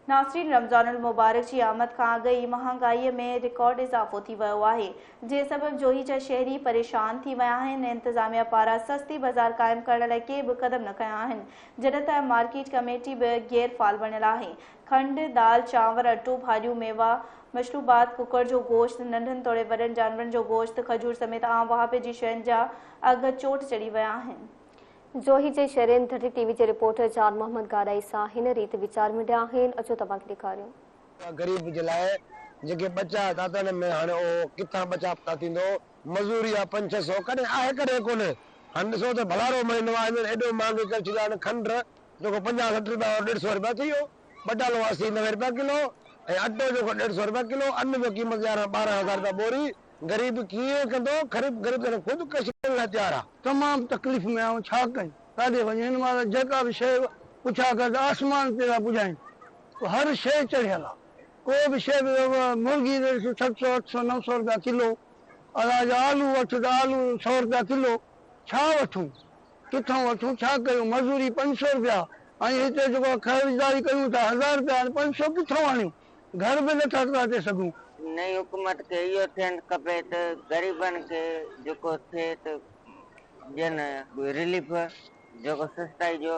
ناظرين رمضان المبارڪ جي آمد کان اڳ ئي مهانگائي ۾ رڪارڊ اضافو ٿي ويو آهي، جنهن سبب جوهي جا شهري پريشان ٿي ويا آهن، انتظاميا پاران سستي بازار قائم ڪرڻ لاء ڪي به قدم نه کنيا آهن، جڏهن ته مارڪيٽ ڪميٽي به غير فعال بڻيل آهي، کنڊ، دال، چانور، اٽو، ڀاڄيون، ميوا، مشروبات، ڪڪڙ جو گوشت، ننڍن توڙي وڏن جانورن جو گوشت، کجور سميت عام واهپي جي شين جا اگهه چوٽ چڙهي ويا آهن. جوهي جي شهرين ڌرتي ٽي وي جي رپورٽر جان محمد گاڏائي سان هن ريت ويچار ونڊيا آهن، اچو توهان کي ڏيکاريون. غريب جي لاء جيڪي ٻچا ٿا ۾ هاڻي اهو ڪٿان ٻچا پتا ٿيندو مزوري آ پنج ڇهه سئو ڪڏهن آهي ڪڏهن ڪونهي هاڻي ڏسو ته ڀلارو مهينو آ هينئر ايڏو مهانگي ڪري ڇڏيو آ هاڻي کنڊ جيڪو 50 60 رپيا وارو ڏيڍ سئو رپيا ٿي ويو ٻٽالو 80 90 رپيا ڪلو ۽ اٽو جيڪو ڏيڍ سئو رپيا ڪلو ان جو قيمت 11 12 هزار رپيا ٻوري غريب ڪيئن ڪندو خريب غريب ته خود ڪشي ڪرڻ لاء تيار آ. تمام تڪليف ۾ آهيون ڇا ڪيون ڪاڏي وڃون هن مهل جيڪا به شيء پڇا ڪر ته آسمان تي ٿا پڄائين هر شيء چڙهيل آ ڪو به شيء به مرغي ڏس ست سؤ اٺ سؤ نو سؤ رپيا ڪلو ادا جا آلو وٺ ته آلو سؤ رپيا ڪلو ڇا وٺون ڪٿان وٺون ڇا ڪيون مزوري پنج سؤ رپيا ۽ هتي جيڪو خريداري ڪيون ٿا هزار رپيا هاڻي پنج سؤ ڪٿان آڻيون گهر به نٿا ڪاٽي سگهون. نئين حڪومت کي اهو ٿيڻ کپي ته غريبن کي جيڪو ٿئي ته ڏين رليف جيڪو سستائي جو.